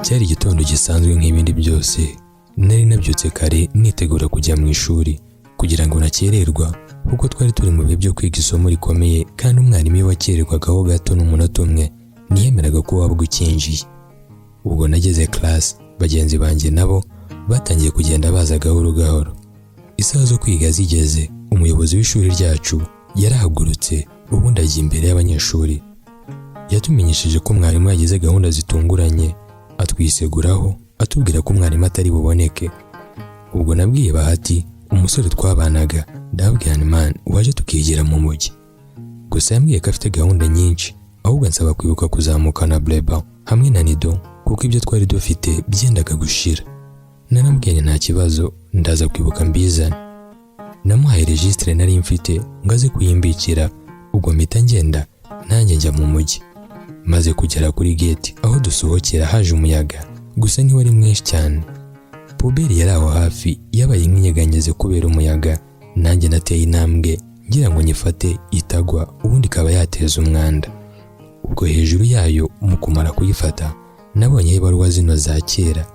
Cyari igitondo gisanzwe nk'ibindi byose. Nari nabyutse kare nitegura kujya mu ishuri kugira ngo nakererwa, kuko twari turi mu bihe byo kwiga isomo rikomeye, kandi umwarimu iyo wakererwagaho gato n'umunota umwe ntiyemeraga ko waba ukinjiye. Ubwo nageze class, bagenzi banjye nabo batangiye kugenda baza gahoro gahoro. Isaha zo kwiga zigeze, umuyobozi w'ishuri ryacu yarahagurutse, ubundi ajya imbere y'abanyeshuri. Yatumenyesheje ko mwarimu yagize gahunda zitunguranye, atwiseguraho, atubwira ko umwarimu atari buboneke. Ubwo nabwiye Bahati, umusore twabanaga, ndababwira nti: "Man, waje tukigira mu mujyi?" Gusa yambwiye ko afite gahunda nyinshi, ahubwo ansaba kwibuka kuzamukana bleba hamwe na nido, kuko ibyo twari dufite byendaga gushira. Naramubwiye nti: "Nta kibazo, ndaza kwibuka mbizane." Namuhaye registre nari mfite ngo aze kuyimbikira. Ubwo mpita ngenda nanjye njya mu mujyi. Maze kugera kuri gate aho dusohokera, haje umuyaga, gusa ntiwari mwinshi cyane. Poubelle yari aho hafi yabaye nk'inyeganyeze kubera umuyaga. Nanjye nateye intambwe ngira ngo nyifate itagwa, ubundi ikaba yateza umwanda. Ubwo hejuru yayo, mu kumara kuyifata, nabonye ibaruwa zino za kera,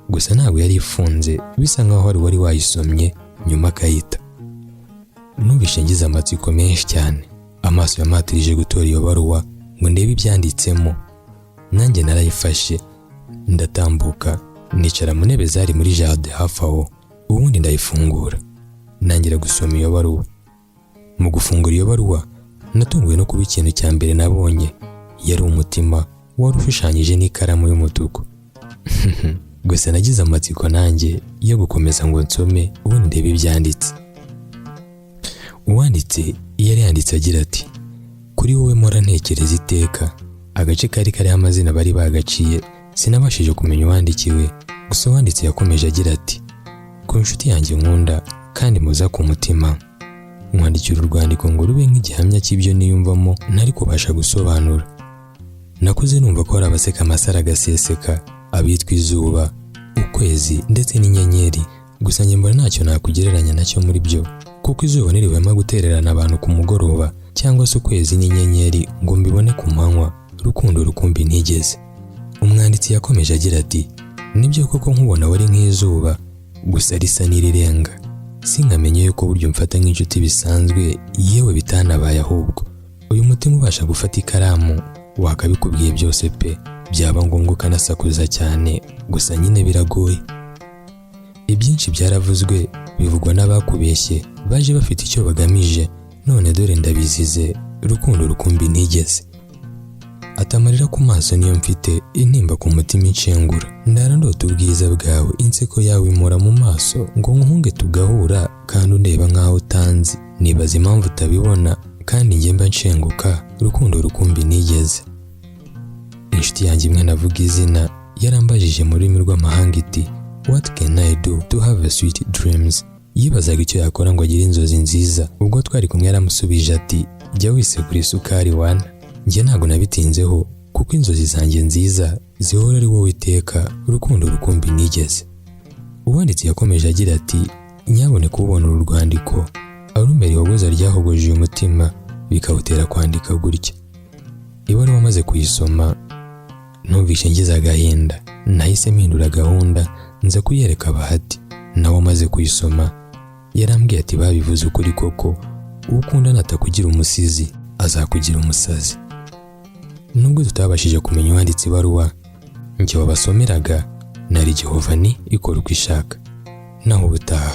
gusa ntabwo yari ifunze, bisa nkaho wari wari wayisomye nyuma akayita. Numvise ngize amatsiko menshi cyane, amaso yamatirije gutora iyo baruwa ngo ndebe ibyanditsemo. Nanjye narayifashe, ndatambuka, nicara mu ntebe zari muri jardin hafi aho, ubundi ndayifungura, ntangira gusoma iyo baruwa. Mu gufungura iyo baruwa, natunguwe no kuba ikintu cya mbere nabonye yari umutima wari ushushanyije n'ikaramu y'umutuku. Gusa nagize amatsiko nanjye yo gukomeza ngo nsome, ubundi ndebe ibyanditse. Uwanditse yari yanditse agira ati: "Kuri wowe mpora ntekereza iteka." Agace kari kariho amazina bari bagaciye, sinabashije kumenya uwandikiwe. Gusa uwanditse yakomeje agira ati: "Ku nshuti yanjye nkunda kandi muza ku mutima, nkwandikira urwandiko ngo rube nk'igihamya cy'ibyo niyumvamo ntari kubasha gusobanura. Nakuze numva ko hari abaseka amasaro agaseseka, abitwa izuba, ukwezi ndetse n'inyenyeri. Gusa njye mbona ntacyo nakugereranya nacyo muri byo, kuko izuba ntirihwema gutererana abantu ku mugoroba, cyangwa se ukwezi n'inyenyeri ngo mbibone ku manywa. Rukundo rukumbi ntigeze." Umwanditsi yakomeje agira ati: "Nibyo koko nkubona wari nk'izuba, gusa risa n'irirenga. Sinkamenye yuko buryo mfata nk'inshuti bisanzwe, yewe bitanabaye. Ahubwo uyu mutima ubasha gufata ikaramu wakabikubwiye byose pe, byaba ngombwa ukanasakuza cyane, gusa nyine biragoye. Ibyinshi byaravuzwe, bivugwa n'abakubeshye baje bafite icyo bagamije. None dore ndabizize, rukundo rukumbi ntigeze." Atamarira ku maso niyo mfite, intimba ku mutima inshengura. Ndara ndota ubwiza bwawe, inseko yawe imura mu maso ngo nkuhunge tugahura, kandi undeba nkaho utanzi. Nibaza impamvu utabibona kandi njye mba nshenguka, rukundo rukumbi nigeze. Inshuti yanjye imwe navuga izina yarambajije mu rurimi rw'amahanga iti: 'What can I do to have a sweet dreams?' Yibazaga icyo yakora ngo agire inzozi nziza. Ubwo twari kumwe yaramusubije ati: 'Jya wisegura isukari wana.' Njye ntabwo nabitinzeho, kuko inzozi zanjye nziza zihora ari wowe iteka, urukundo rukumbi nigeze." Uwanditse yakomeje agira ati: "Nyaboneka ubona uru rwandiko arumera ihogoza ryahogoje uyu mutima bikawutera kwandika gutya." Ibaruwa amaze kuyisoma, numvishe ngize agahinda. Nahise mpindura gahunda, nza kuyereka Bahati. Nawe amaze kuyisoma yarambwiye ati: "Babivuze ukuri koko, uwo ukundana atakugira umusizi azakugira umusazi." Nubwo tutabashije kumenya uwanditse ibaruwa, njye wabasomeraga nari Gihovani ikora uko ishaka. Naho ubutaha.